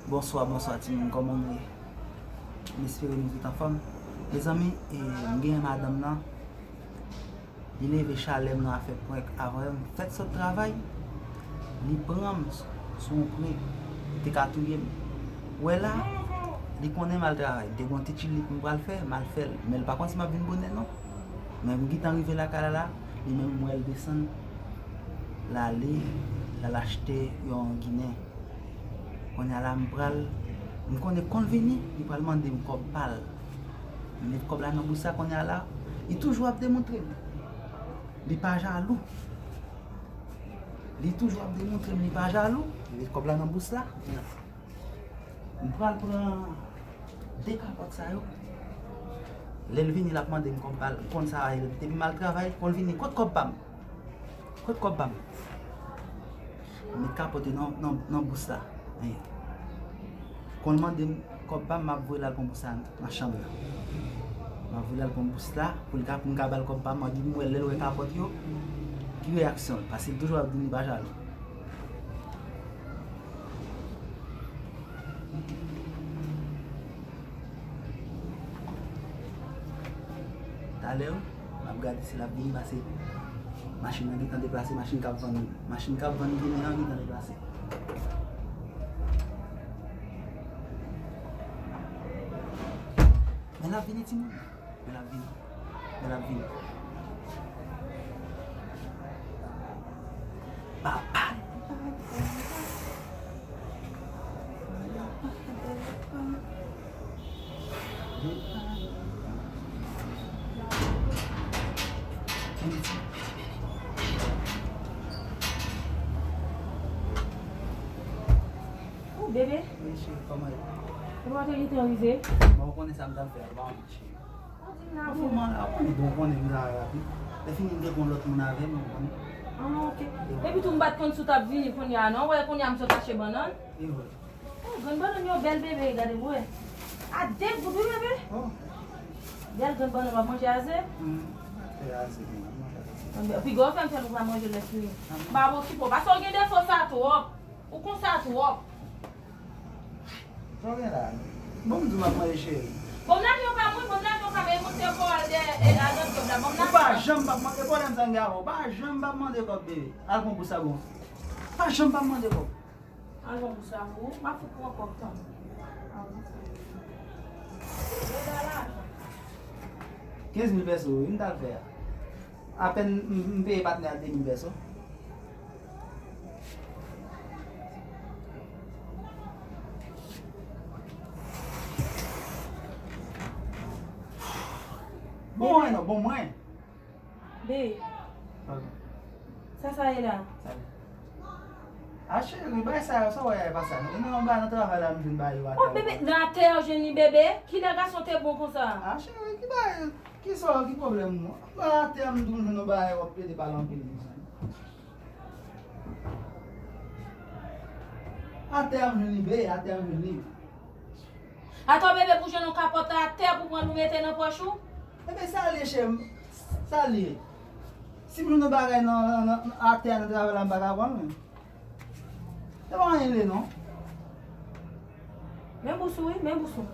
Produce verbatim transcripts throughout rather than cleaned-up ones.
Bonswa, bonswa timoun, kòman nou ye? M espere nou tout anfòm. Mezanmi, e, m genyen madanm nan, li leve chalè m nan afè prank. Avan m fèt sot travay, li pran m sou yon prank, li te ka touye m. Ou wè la, li konnen m al travay, m te gen yon ti tchillik m pral fè, m al fè l, men l pa konn si m ap vin bonè non. Men m gentan rive lakay la la, li menm m wè l desann, l ale, l al achte yon ginen. Kounye a la m pral, m konnen kon l vini, li pral mande m kòb pa l. M met kòb la nan bous la, kounye a la, li toujou ap demontre m. Li pa jalou. Li toujou ap demontre m li pa jalou. M met kòb la nan bous la. M pral pran de kapòt sa yo. Lè l vini, l ap mande m kòb pa l. Konn sa, depi m al travay, kon l vini, kot kòb pa m? Kot kòb pa m? M met kapòt yo nan, nan, nan bous la. Anyen. Kon l mande m kòb pa m, m ap voye l al pran bous la nan chanm nan. M ap voye l al pran bous la, pou l ka, pou m ka ba l kòb pa m, epi m wè lè l wè kapòt yo, ki reyaksyon l, paske l toujou ap di m li pa jalou. Talè, m ap gade si l ap vini, paske machin nan gentan deplase, machin k ap vann, machin k ap vann ginen an gentan deplase. Men l ap vini, timoun. Men l ap vini. Men l ap vini. Papa. Ou bebe? Wi, cheri, kòman e? Ou pa te gentan rive? Bon, ou konnen sa m t ap fè a, ou pa wè, cheri. Ou di m la. Ou fè mal la, ou konnen, bon, ou konnen m travay rapid. Lè fini, m te kon lòt moun avè m, ou konnen. Ah, ok. Epi tou, m pa t konn si w t ap vini kounye a, non. Ou wè, kounye a, m sot achte bannann. E vre. Oh, grenn bannann yo bèl, bebe, gade pou wè. A de goud, wi, bebe. Oh. Bèl grenn bannann, w ap manje a ze? Hmm. Fè a ze, m ap manje a ze. Pi gwo fè m fè nou pa manje lè fini. M pa okipe w. Paske w gen defo sa twòp. Ou konsa twòp. Sa w gen la? Bon, m di w m ap manje, cheri. Bon, m nan yon pa mwen, bon, m nan yon pa mwen, monte kò al dèyè, e, al nan kòb la. Bon, m nan. Ou pa janm p ap mande, e pwoblèm sa m gen avè w. Ou pa janm p ap mande kòb, bebe. Al pran pou sa bon. Pa janm p ap mande kòb. Al pran pou sa pou ou. M ap fout pran kòb tan. Kenz mil pèso, wi, m t al fè a. Apèn m, m peye patnè a de mil pèso. Bon mwen non, bon mwen. Be. Ok. Sa sa ye la? Sa ye. A cheri, bay sa yo, sa w wè a e pa sa non. E nan yon bagay nan travay la m jwenn bagay yo atè. Oh, bebe, nan atè a w jwenn li, bebe? Kilè gason te bon konsa? A cheri, ki bagay? Kisa, ki pwoblèm ou? Ba atè a m tou m jwenn yon bagay w ap plede pale anpil konsa. Atè a m jwenn li, be, atè a m jwenn li. Atò bebe pou jwenn yon kapòt atè pou pran l pou mete nan pòch ou? Ebyen sa l ye cheri, sa l ye. Si m jwenn yon bagay nan, nan, nan atè a nan travay la m pa ka pran l menm. E pa anyen l ye non. Men bous ou wi, men bous ou.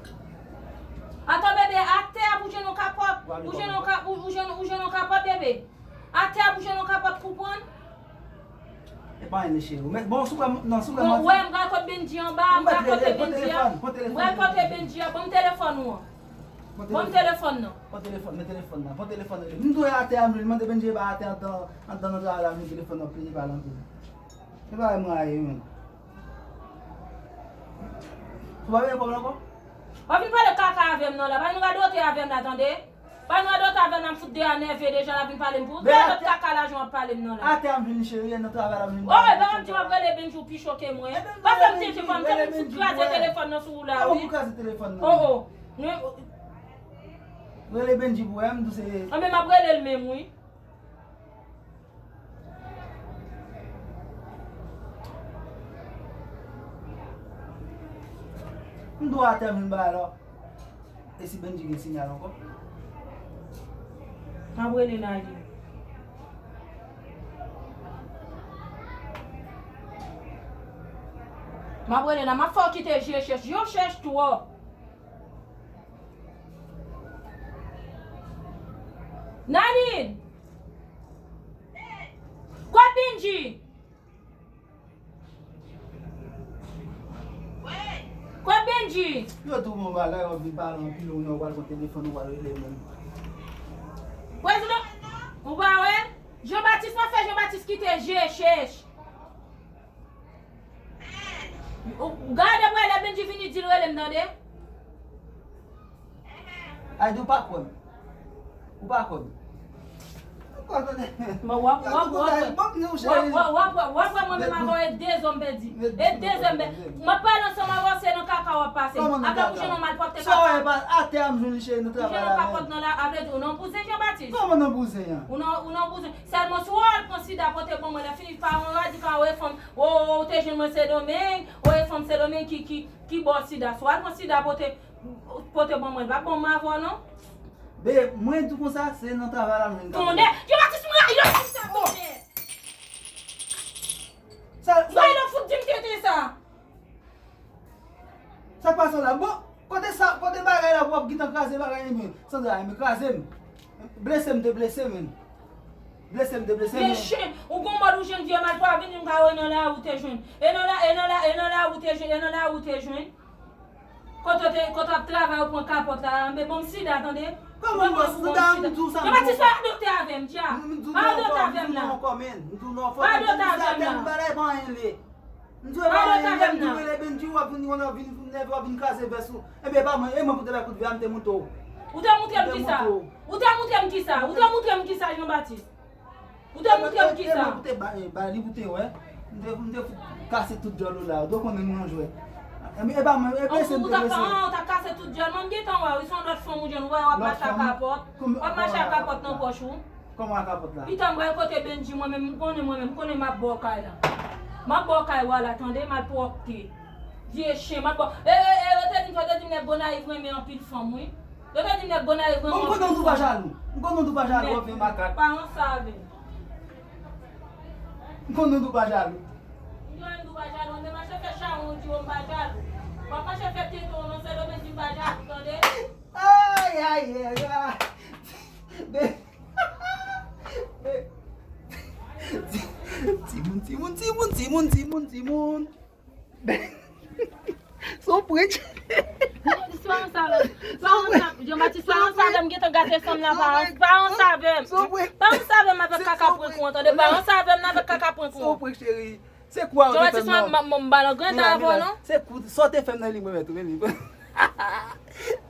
Atò bebe, atè a pou jwenn yon kapòt. Ou jwenn yon ka-, ou, ou jwenn, ou jwenn yon kapòt bebe. Atè a pou jwenn yon kapòt pou pran. E pa anyen cheri. Ou mèt, bon, si w wè m, non, si w wè m. Bon, ou wè m pral kot Bendji anba, m pral kote Bendji a. M pral kote Bendji a, ban m telefòn ou an. Ban m telefòn nan. Pran telefòn, men telefòn nan. Pran telefòn nan. M dwe atè a m jwenn, mande Bendji e pa atè anndan, anndan nan travay la m jwenn telefòn nan, plede pale anpil. Se pa mwen a ye menm. Ou pa vin pran l ankò? W ap vin pale kaka avè m nan la. Pa vin radote avè m la, tande? Pa vin radote avè m la, m fout deja nève deja, l ap vin pale m pou. Gade lòt kaka lajan w ap pale m nan la. Atè a m vin cheri, nan travay la m vin. Oh, e pa m di w ap rele Bendji ou pi cho ke mwen. Pa fè m tenten, pa m tenten fout kraze telefòn nan sou ou la wi. Ou kraze telefòn nan. Oh, oh. Rele Bendji pou wè m tou se. Anben m ap rele l menm wi. M dwe atè m vin ba la. E si Bendji gen sinyal ankò? M ap rele Nayli. M ap rele nan, m ap fè w kite je chèch. Je chèch twòp. Nanine! Kot Bendji? Kot Bendji? Yo tou bon bagay, w ap vin pale anpil, ou nan w al pran telefòn, ou al rele moun. Prezidan, ou pa wè? Jean Baptiste, mwen fè Jean Baptiste kite je chèch. Ou gade mwen, lè Bendji vini, di l rele m, tande? Ay, di w pa kwè m. Ou pa kwè m. Ou pa kwè m. Mwen w ap, w ap, w ap, w ap, w ap, w ap, w ap wè mwen menm avè w e de zòm pèdi. E de zòm pèdi. Mwen pale ansanm avè w, se nan kaka w ap pase. Apre pou jwenn yon malpwòpte kaka. Sa w wè pa atè a m jwenn li cheri, nou travay la menm. Ou jwenn yon kapòt nan la, avè di w nan bouzen Jean Baptiste. Kòman nan bouzen an? Ou nan, ou nan bouzen. Sèlman si w al pran sida pote ban mwen, lè fini paran radikal, ou e fanm, ou, ou te jwenn mwen Sendomeng, ou e fanm Sendomeng ki, ki, ki ba w sida. Si w al pran sida pote, pote ban mwen, l p ap ban mwen avè w non. Be, mwen di w konsa, se nan travay la m jwenn kapòt. Tonnè! Jean Baptiste, mwen rayi lè w di m sa, tonnè! Sa, sa. Mwen lè w fout di m tenten sa. Sa k pase w la? Bon, kote sa, kote bagay la pou w ap gentan kraze bagay, men Sandra, men kraze m. Blese m, te blese m, men. Blese m, te blese m, men. Vye chen, ou gon mòd ou jwenn vye malpwa, vin di m ka wè nan lari ou te jwenn. E nan la, e nan la, e nan lari ou te jwenn, e nan lari ou te jwenn. Kote w te, kote w ap travay, ou pran kapòt la, men bon, m sida, tande. Kòman m pran sida? M di w sa m pran. Jean Baptiste, pa radote avè m, dja. M di w non, pa radote avè m la. M di w non, kòman? M di w non, fò m di w sa, tèl bagay pa anyen li ye. M di w e pa mwen, lè m di w rele Bendji, w ap vin, w ap vin nève, w ap vin kraze vès ou. Ebyen, e pa mwen, e mwen pou te bay kout vye a, m te moute w. Ou te moute m kisa? Ou te moute m kisa? Ou te moute m kisa, Jean Baptiste? Ou te moute m kisa? E mwen pou te ba, e, ba li pou te wè. M te, m te fout kase tout djòl ou la. Ou dwe konnen nou nan jwèt. Ebyen, e pa mwen, e blese m te blese. Ou ta, ou ta kase tout djòl. Mwen m gentan wè, wi, se yon lòt fanm ou jwenn, ou wè, w ap mache ak kapòt. W ap mache ak kapòt nan pòch ou. Kòman ak kapòt la? Pita m pral kote Bendji, mwen menm, m konnen mwen menm, m konnen m ap ba w kay la. M ap ba w kay ou a la, tande, malpwòpte. Vye chen, m ap ba w. E, e, e, yo te di m, yo te di m nèg Gonayiv renmen anpil fanm, wi. Yo te di m nèg Gonayiv renmen anpil fanm. Bon, m konnen w tou pa jalou. M konnen w tou pa jalou, w ap fè makak. Pa ranse avè m. M konnen w tou pa jalou. M konnen w tou pa jalou, men mache fè chawony di w m pa jalou. W ap mache fè tenten w nan sèl yo, men di m pa jalou, tande? Ay, ay, ay, ay. Timoun, timoun, timoun, timoun, timoun, timoun. Se yon prank. Jean Baptiste, pa ranse avè m. Pa ranse avè m. Jean Baptiste, pa ranse avè m. Gentan gate san m nan, pa ranse, pa ranse avè m. Pa ranse avè m avèk kaka prank ou an, tande. Pa ranse avè m nan avèk kaka prank ou an. Se yon prank, cheri. Se kou a ou te fè m nan. Jean Baptiste, m, m, m ba l an grenn avè w, non? Se kou, sa w te fè m nan li, mwen mèt ou, men li.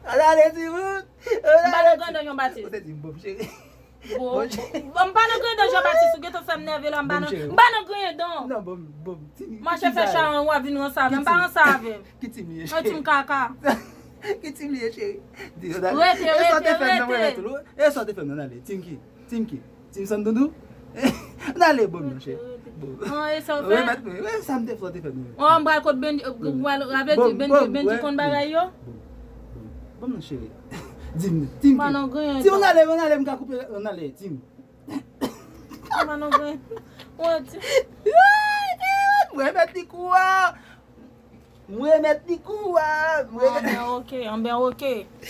Ann ale, timoun. M ba l an grenn, Jean Baptiste. Ou te di m bon, cheri. Bon, bon, m pa nan grenn dan Jean Baptiste, ou gentan fè m nève la, m pa nan, m pa nan grenn dan. Non, bon, bon, timoun. Mache fè chawony, w ap vin ranse avè m, m pa ranse avè m. Ki timoun ye, cheri? Yon timoun kaka. Ki timoun ye, cheri? Di yo dale. Rete, rete, rete. E sa w te fè m nan, mwen mèt ou. E sa w te fè m nan, ale. Timoun ki? Tim ki? Tim Sandoudou? N ale, bon, monchè. Bon. An, e sa w fè? Remèt mwen. Wè, sa m te fè, w te fè mwen. An, m pral kot Bendji, m pral, sa vle di Bendji, Bendji konn bagay yo? Bon, bon, bon, cheri. Di m, Tim ki? Pa nan grenn. Tim, ann ale, ann ale, m ka koupe, ann ale, Tim. Pa nan grenn. Wè, Tim. Mwen remèt li kou a. Mwen remèt li kou a. Mwen remèt. Anben, oke, anben, oke.